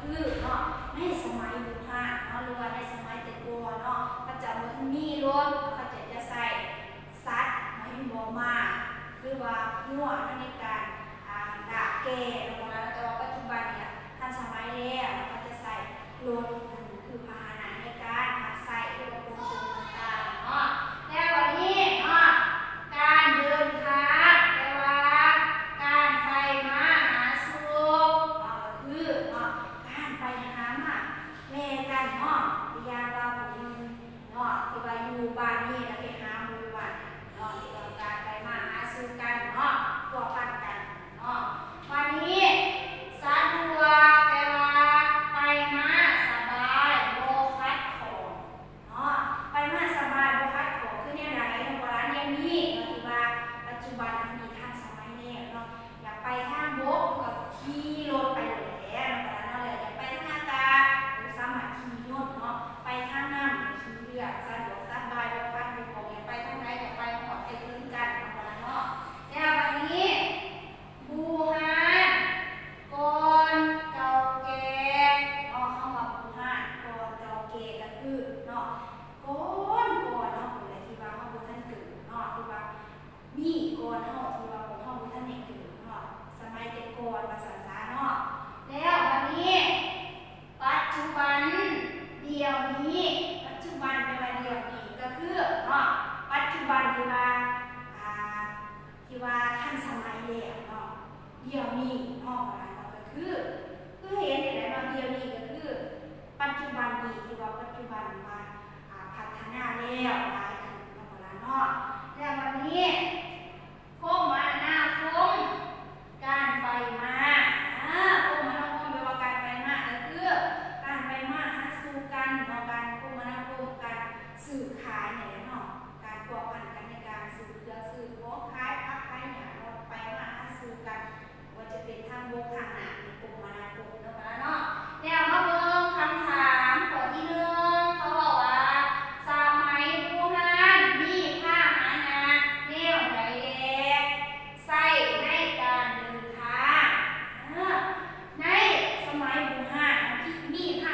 ຄືເນາະ ໃນສະໄໝບູຮານເນາະ ຫຼືວ່າໃນສະໄໝແຕ່ກ່ອນເນາະ ເຂົາເຈົ້າບໍ່ທັນມີລົດ ເຂົາເຈົ້າຈະໃຊ້ສັດເນາະ ເຫັນບໍ່ ມ້າ ຫຼືວ່າງົວເນາະ ໃນການ ອ່າ ລາກແກ່ເນາະ ແຕ່ວ່າປັດຈຸບັນນີ້ທັນສະໄໝແລ້ວເນາະ ເຂົາຈະໃຊ້ລົດ ຄືພາຫະນະໃນການຮັບໃຊ້ ຫຼືວ່າຂົນສົ່ງຕ່າງໆເນາະ ແລ້ວບັດນີ້ເນາະ ການເດີນທາງ ແປວ່າການໄປມາຫາສູ່ເນາະ ກໍຄືເນາະ ການໄປຫາມາແລກັນເນາະ ຢ່າງວ່າຜູ້ໜຶ່ງເນາະ ທີ່ວ່າຢູ່ບ້ານນີ້ ແລ້ວໄປຫາໝູ່ຢູ່ບ້ານເນາະ ທີ່ວ່າການໄປມາຫາສູ່ກັນເນາະ ພົວພັນກັນເນາະ ບັດນີ້ ສະດວກ ແປວ່າໄປມາສະບາຍ ບໍ່ຂັດຂ້ອງ ເນາະ ໄປມາສະບາຍ ບໍ່ຂັດຂ້ອງ ຄືແນວໃດເນາະ ໂບລານດຽວນີ້ເນາະ ທີ່ວ່າປັດຈຸບັນນີ້ທັນສະໄໝແລ້ວເນາະ ຢາກໄປທາງບົກ ກໍຂີ່ລົດໄປໂລດແຫຼະເນາະ ໂບລານເນາະ ແລ້ວຢາກໄປທາງອາກາດ ກໍສາມາດຂີ່ຍົນເນາະ ໄປທາງນ້ຳ ກໍຂີ່ເຮືອ ສະດວກສະບາຍ ບໍ່ຂັດບໍ່ຂ້ອງ ຢາກໄປທາງໃດກໍໄປຮອດໄດ້ເຖິງກັນເນາະ ໂບລານເນາະ ແລ້ວບັດນີ້ ບູຮານ ກ່ອນເກົ່າແກ່ເນາະ ຄຳວ່າບູຮານ ກ່ອນເກົ່າແກ່ ກໍຄືເນາະ ກ່ອນ ກ່ອນເຮົາພຸ້ນແຫຼະ ທີ່ວ່າເຮົາບໍ່ທັນເກີດເນາະ ທີ່ວ່າມີກ່ອນເຮົາ ທີ່ວ່າພວກເຮົາບໍ່ທັນໄດ້ເກີດເນາະ ສະໄໝແຕ່ກ່ອນວ່າຊັ້ນຊະເນາະ ແລ້ວບັດນີ້ ປັດຈຸບັນ ດຽວນີ້ ປັດຈຸບັນແປວ່າດຽວນີ້ ກໍຄືເນາະ ປັດຈຸບັນທີ່ວ່າ ອ່າ ທີ່ວ່າທັນສະໄໝແລ້ວເນາະ ດຽວນີ້ເນາະ ເນາະ ກໍຄື ຄືເຫັນນີ້ແຫຼະເນາະ ດຽວນີ້ກໍຄືປັດຈຸບັນນີ້ ທີ່ວ່າປັດຈຸບັນວ່າ ອ່າ ພັດທະນາແລ້ວ ຫຼາຍຂຶ້ນເນາະ ເນາະ ແລ້ວບັດນີ້ ຄົມມະນາຄົມ ການໄປມາ ອ່າ ຄົມມະນາຄົມ ແປວ່າການໄປມາ ກໍຄືການໄປມາຫາສູ່ກັນເນາະ ການຄົມມະນາຄົມ ການຊື້ຂາຍນີ້ແຫຼະເນາະ ການພົວພັນກັນໃນການຊື້ເຄື່ອງ ຊື້ຂອງ ຂາຍຜັກຂາຍຫຍ້າເນາະ ໄປມາຫາສູ່ກັນ ບໍ່ວ່າຈະເປັນທາງບົກທາງນ້ຳ ຄົມມະນາຄົມເນາະ ເນາະ ແລ້ວມາເບິ່ງຄຳຖາມຂໍ້ທີໜຶ່ງ ເຂົາເວົ້າວ່າ ສະໄໝບູຮານມີພາຫະນະແນວໃດແດ່ ໃຊ້ໃນການເດີນທາງ ເອີ ໃນສະໄໝບູຮານມີພາ